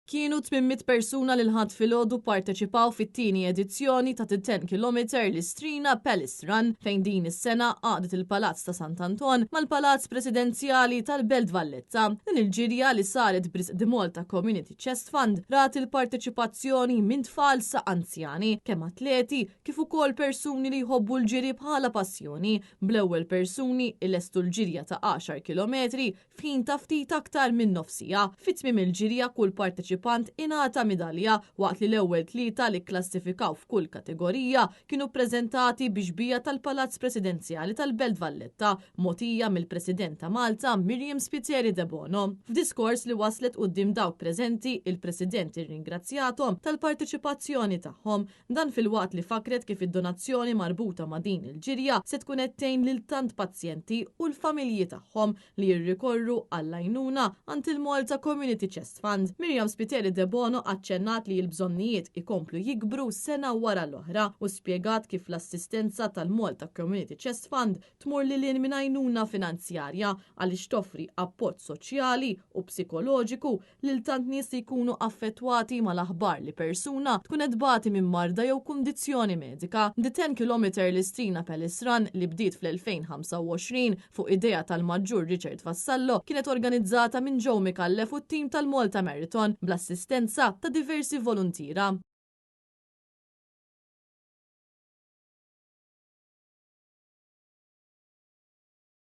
Kienu 800 persuna li l-Ħadd filgħodu pparteċipaw fit-tieni edizzjoni ta' The 10 Kilometer L-Istrina Palace Run fejn din is-sena għaqdet il-Palazz ta' Sant'Anton mal-Palazz Presidenzjali tal-Belt Valletta. Din il-ġirja li saret b'risq The Malta Community Chest Fund rat il-parteċipazzjoni minn tfal sa anzjani, kemm atleti kif ukoll persuni li jħobbu l-ġiri bħala passjoni, bl-ewwel persuni ilestu l-ġirja ta' għaxar kilometri f'ħin ta' ftit aktar minn nofs siegħa. Fi tmiem il-ġirja kull parteċipant ingħata midalja waqt li l-ewwel tlieta li kklassifikaw f'kull kategorija kienu ppreżentati bi xbieha tal-Palazz Presidenzjali tal-Belt Valletta mogħtija mill-President ta' Malta Myriam Spiteri Debono. F'diskors li waslet quddiem dawk preżenti, il-President irringrazzjathom tal-parteċipazzjoni tagħhom. Dan filwaqt li fakkret kif id-donazzjoni marbuta ma' din il-ġirja se tkun qed tgħin lil tant pazjenti u l-familji tagħhom li jirrikorru għall-għajnuna għand il-Malta Community Chest Fund. Myriam Spiteri Debono aċċennat li l-bżonnijiet ikomplu jikbru sena wara l-oħra u spjegat kif l-assistenza tal-Malta Community Chest Fund tmur lil hinn minn għajnuna finanzjarja għaliex toffri appoġġ soċjali u psikoloġiku lil tant nies li jkunu affettwati mal-aħbar li persuna tkun qed tbati minn marda jew kundizzjoni medika. The 10 Kilometre L-Istrina Palace Run li bdiet fl-2025 fuq idea tal-Maġġur Richard Vassallo kienet organizzata minn Joe Micallef u t-tim tal-Malta Marathon bl-assistenza ta' diversi voluntiera.